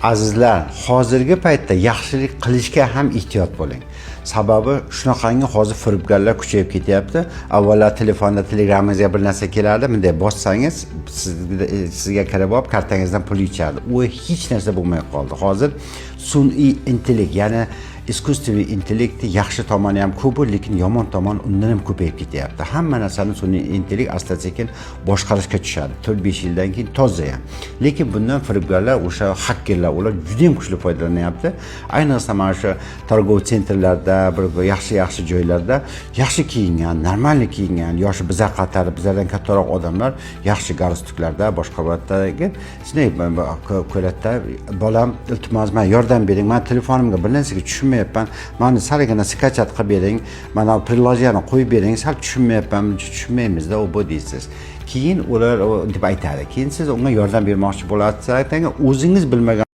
Azizlar, hozirgi paytda yaxshilik qilishga ham ehtiyot bo'ling. Sababi shunaqangi hozir firibgarlar kuchayib ketyapti. Avvallar telefonda Telegramingizga bir narsa kelardi, bunday bossangiz sizga kirib olib, kartangizdan pul yechardi. U hech narsa bo'lmay qoldi. Hozir sun'iy intellekt, ya'ni искусственный intellektni yaxshi tomoni ham ko'p, lekin yomon tomoni undan ham ko'payib ketyapti. Hamma narsani sun'iy intellekt asta sekin boshqarishga tushadi. 4-5 yildan keyin toza ham. Lekin bundan firibgarlar, o'sha xakerlar, ular juda ham kuchli foydalanyapti. Ayniqsa mana shu торговый центр larda, bir yaxshi yaxshi joylarda yaxshi kiyingan, нормальный kiyingan, yoshi bizlar qatori, bizlardan kattaroq odamlar yaxshi galstuklarda, boshqa holatdagi shunday ko'radida: "Bolam, iltimos, man yordam bering, man telefonimga bir narsaga tushunmayapman, mani salgina скачать qilib bering, mana приложение ni qo'yib bering, sal tushunmayapman, tushunmaymizda u bu", deysiz. Keyin ular deb aytadi, keyin siz unga yordam bermoqchi bo'lasiz, o'zingiz bilmagan